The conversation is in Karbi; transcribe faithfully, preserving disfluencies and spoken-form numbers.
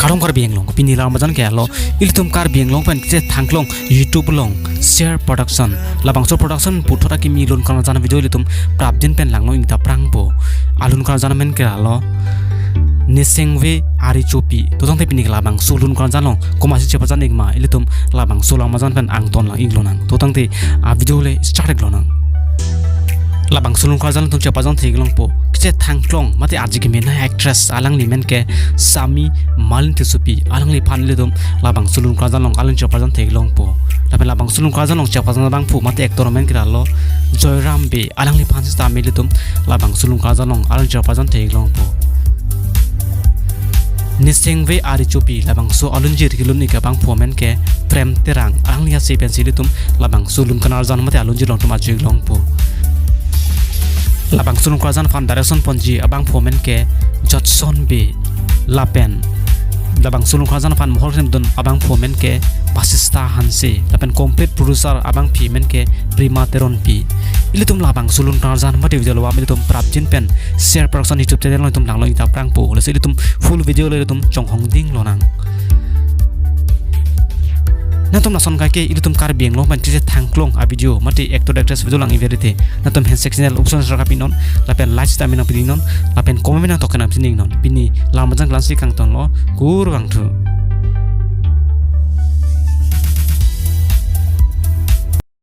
Arong Karbi Anglong, pini alam arjan ke alo, ilitum Karbi Anglong pen kechethangklong YouTube along Ser Production, labangso production puthot akimi alun karjan video ilitum prapjin pen langno ingta prangpo. Alun karjan amen ke alo Nisengve Arichopi. To tangte pini labangso alun karjan along komatsi cheparjan ik ma, ilitum labangso alam arjan pen angton lang ik lonang. To tangte a video le start ik lonang. Labangso alun karjan ilitum cheparjan thek longpo, kechethangklong mate arje kemenei actress, alangli amen ke Sami Malin Tissopi. Alangliphan ilitum labangso alun karjan along alun cheparjan thek longpo. Lapen labangso alun karjan along cheparjan abangphu mate actor amen ke alo Joyram Bey. Alangliphan sitame ilitum labangso alun karjan along alun cheparjan thek longpo. Nisengve Arichopi, labangso alunjir kelun ik abangphu amen ke Prem Terang. Alangli ase pensi ilitum labangso alun karjan mate alunjir along itum arju ik longpo. Labangso alun karjan aphan direction ponji abangphu amen ke Judson Bey. Lapen labangso alun karjan aphan mohor krim dun abangphu amen ke Basista Hanse. Lapen complete producer abangpi amen ke Prima Teronpi. Ilitum labangso alun karjan mate video along ilitum prapjin pen Ser Production YouTube channel along itum langno ingta prangpo. Lasi ilitum full video le ilitum chonghong ding lonang. Nangtum lason kaike ilitum Karbi Anglong pen kechethangklong a video mate actor actress video lang iverite, nangtum handshake signal option sar kapinon, lapen like sitame nangpinon, lapen comment nangtoke nangsining non. Pini alam arjan klangsi kangtonlo, kurvangthu.